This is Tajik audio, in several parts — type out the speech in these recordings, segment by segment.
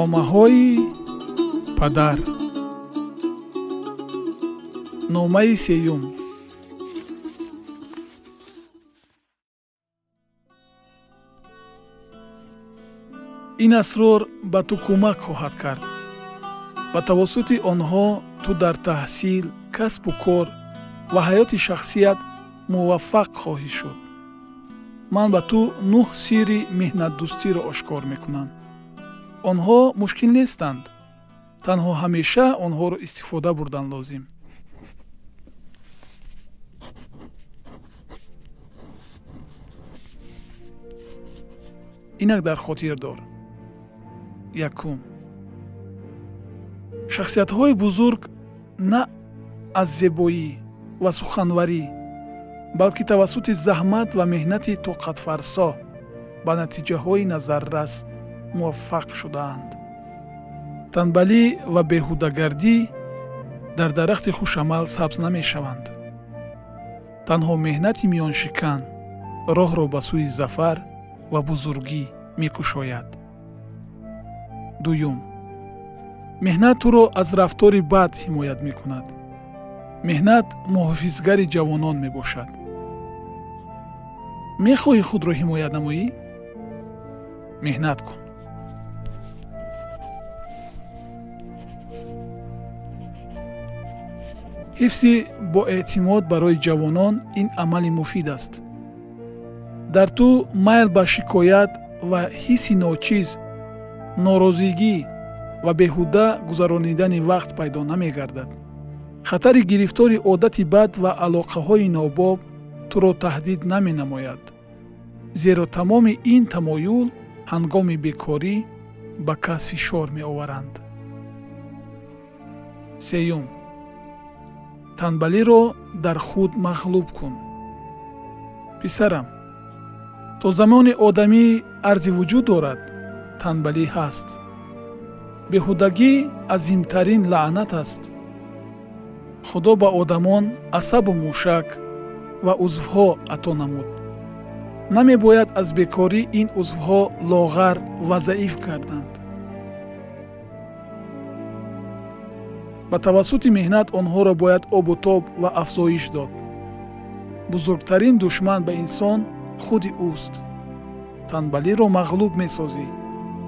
Номаҳои падар. Номаи сеюм. Ин асрор ба ту кӯмак хоҳад кард. Ба тавассути онҳо ту дар таҳсил, касбу кор ва ҳаёти шахсият муваффақ хоҳӣ шуд. Ман ба ту 9 сирри меҳнатдӯстиро ошкор мекунам. Онҳо мушкил нестанд, танҳо ҳамеша онҳоро истифода бурдан лозим. Инак дар хотир дор. Якум. Шахсиятҳои бузург на аз зебоӣ ва суханварӣ, балки тавассути заҳмат ва меҳнати тоқатфарсо ба натиҷаҳои назаррас муваффақ шудаанд. Танбалӣ ва беҳудагардӣ дар дарахти хушамал сабз намешаванд. Танҳо меҳнати миёншикан роҳро ба сӯи зафар ва бузургӣ мекушояд. Дуюм. Меҳнат туро аз рафтори бад ҳимоят мекунад. Меҳнат муҳофизгари ҷавонон мебошад. Мехоҳӣ худро ҳимоят намоӣ? Меҳнат кун. Ҳифзи боэътимод барои ҷавонон ин амали муфид аст. Дар ту майл ба шикоят ва ҳисси ночиз, норозигӣ ва беҳуда гузаронидани вақт пайдо намегардад. Хатари гирифтори одати бад ва алоқаҳои нобоб туро таҳдид наменамояд, зеро тамоми ин тамоюл ҳангоми бекорӣ ба кас фишор меоваранд. Сеюм. Танбалиро дар худ мағлуб кун. Писарам, то замони одамӣ арзи вуҷуд дорад, танбалӣ ҳаст. Беҳудагӣ азимтарин лаънат аст. Худо ба одамон асабу мушак ва узвҳо ато намуд. Намебояд аз бекорӣ ин узвҳо лоғар ва заиф гарданд. Ба тавассути меҳнат онҳоро бояд обу тоб ва афзоиш дод. Бузургтарин душман ба инсон худи ӯст. Танбалиро мағлуб месозӣ,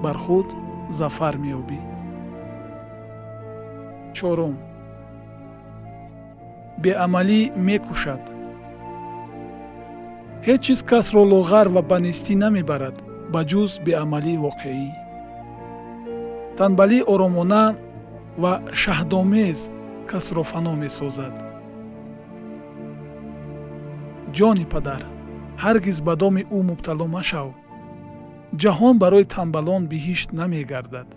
бар худ зафар меёбӣ. Чорум. Беамалӣ мекушад. Ҳеҷ чиз касро лоғар ва ба нестӣ намебарад, ба ҷуз беамалии воқеӣ. Танбалӣ оромона ва шаҳдомез касро фано месозад. Ҷони падар, ҳаргиз ба доми ӯ мубтало машав. Ҷаҳон барои танбалон биҳишт намегардад.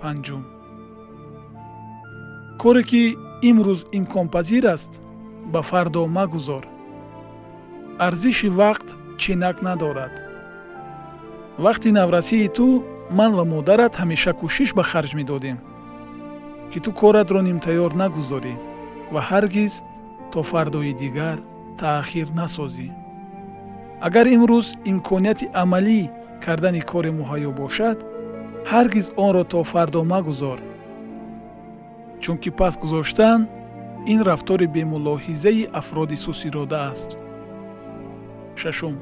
Панҷум. Коре ки имрӯз имконпазир аст, ба фардо магузор. Арзиши вақт ченак надорад. Вақти наврасии ту ман ва модарат ҳамеша кӯшиш ба харҷ медодем, ки ту коратро нимтайёр нагузорӣ ва ҳаргиз то фардои дигар таъхир насозӣ. Агар имрӯз имконияти амалӣ кардани коре муҳайё бошад, ҳаргиз онро то фардо магузор, чунки пас гузоштан ин рафтори бемулоҳизаи афроди сусирода аст. Шашум.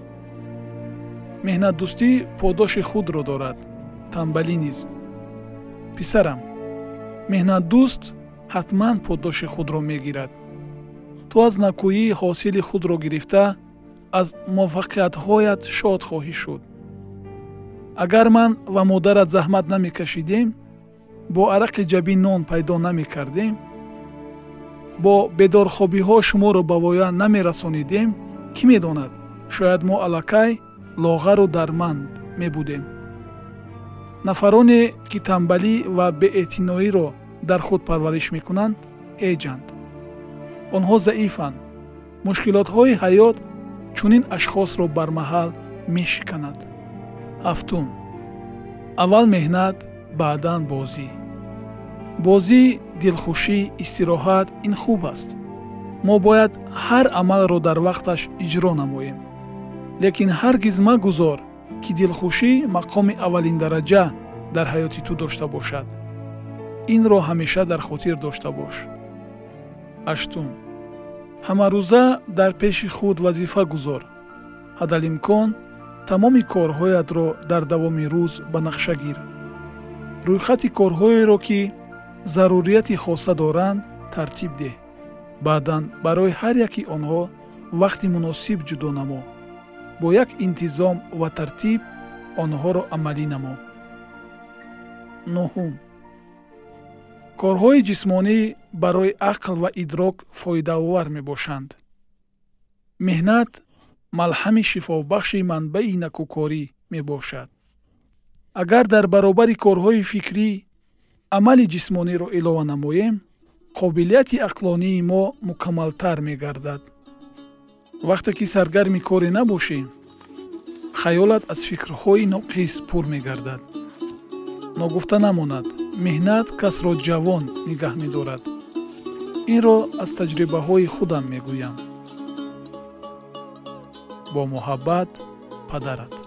Меҳнатдӯстӣ подоши худро дорад, танбалӣ низ. Писарам, меҳнатдӯст ҳатман подоши худро мегирад. Ту аз накӯӣ ҳосили худро гирифта, аз муваффақиятҳоят шод хоҳӣ шуд. Агар ман ва модарат заҳмат намекашидем, бо арақи ҷабин нон пайдо намекардем, бо бедорхобиҳо шуморо ба воя намерасонидем, кӣ медонад, шояд мо аллакай лоғару дарманд мебудем. Нафароне ки танбалӣ ва беэътиноиро дар худ парвариш мекунанд, ҳеҷанд. Онҳо заифанд. Мушкилотҳои ҳаёт чунин ашхосро бармаҳал мешиканад. Ҳафтум. Аввал меҳнат, баъдан бозӣ. Бозӣ, дилхушӣ, истироҳат ин хуб аст. Мо бояд ҳар амалро дар вақташ иҷро намоем. Лекин ҳаргиз магузор ки дилхушӣ мақоми аввалиндараҷа дар ҳаёти ту дошта бошад. Инро ҳамеша дар хотир дошта бош. Ҳаштум, ҳамарӯза дар пеши худ вазифа гузор. Ҳадалимкон тамоми корҳоятро дар давоми рӯз ба нақша гир. Рӯйхати корҳоеро, ки зарурияти хоса доранд, тартиб деҳ. Баъдан барои ҳар яки онҳо вақти муносиб ҷудо намо. Бо як интизом ва тартиб онҳоро амалӣ намо. Нуҳум, корҳои ҷисмонӣ барои ақл ва идрок фоидаовар мебошанд. Меҳнат малҳами шифобахши манбаи накӯкорӣ мебошад. Агар дар баробари корҳои фикрӣ амали ҷисмониро илова намоем, қобилияти ақлонии мо мукаммалтар мегардад. Вақте ки саргарми коре набошӣ, хаёлат аз фикрҳои ноқис пур мегардад. Ногуфта намонад, меҳнат касро ҷавон нигаҳ медорад. Инро аз таҷрибаҳои худам мегӯям. Бо муҳаббат, падарат.